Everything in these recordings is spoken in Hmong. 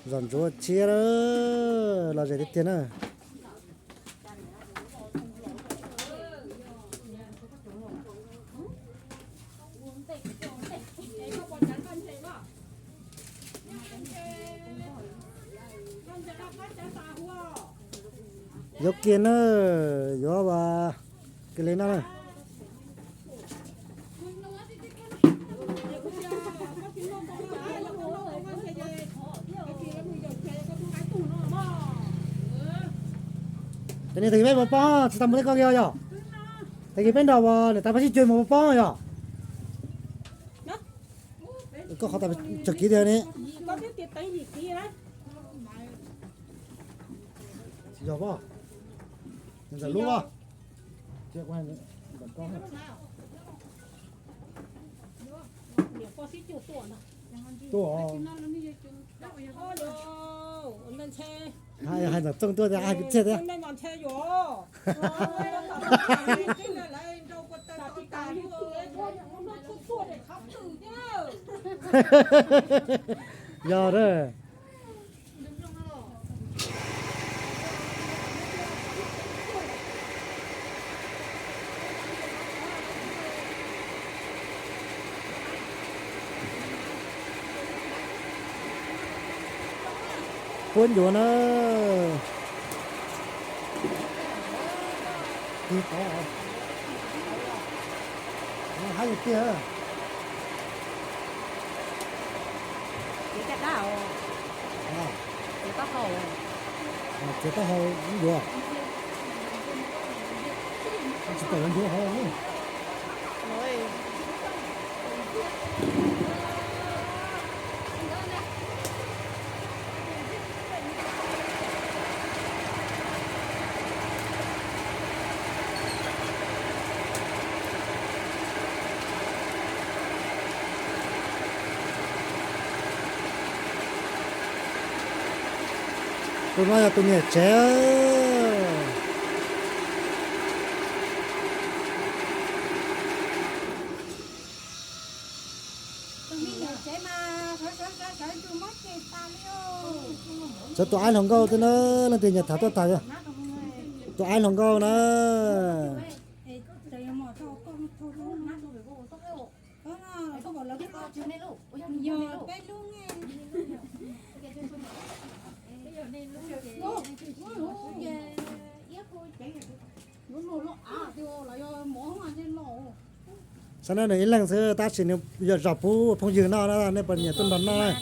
Zos ntsuav tshiab, los ze tiag tiag na. Yuav kiag na, yuav kiag li no na. Tag kis peb mus poob, tsis tas mus tej koj kiag yog? Tag kis peb nrog niam tais Paj Sib Cuag mus poob yog? Koj qhov tas tsawg kiv tiag ne? Yog, ntawm lub. Tuaj. Hais ntawm Txooj tuaj tias hais kwv txhiaj tias. Yog a. Puab ncuav na. Tig tod. Hab yog tiag. Txiav taub hau, txiav taub hau ncuav. Tsis tau ncuav hauv. Tus no yog tus niam tsev. Txawm tus aib hluas nkauj xwb na, leej twg nyiam tham tuaj tham yog tus aib hluas nkauj na. Xav noj nws ib leeg xwb tab sis nws yog zos pub phooj ywg noj na, nej puas nyiam tuaj nrog noj?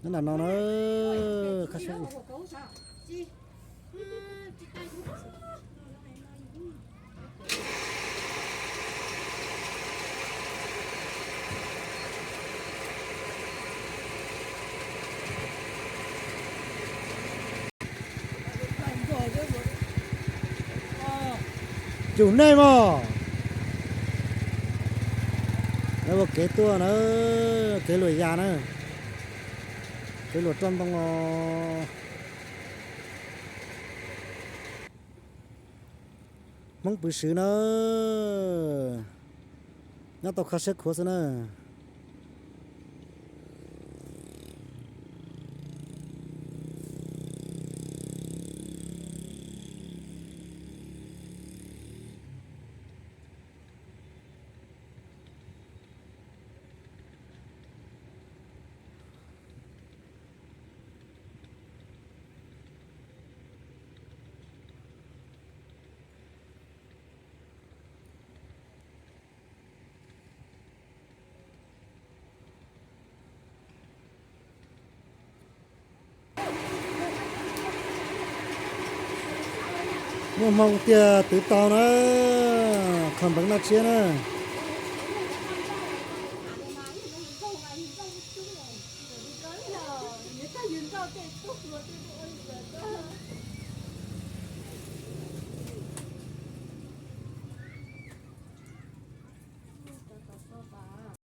Nyob nram no na, qab sab. Cug nej mog. Lawv ua kev tuaj na, kev luam yas na, kev luam roj ntoo os. Hmoob Pwv Swv na, nyob tau kho siab khuav xwb na. Muaj hmoo tiag twv tau na, kho npeev noj tshiab na.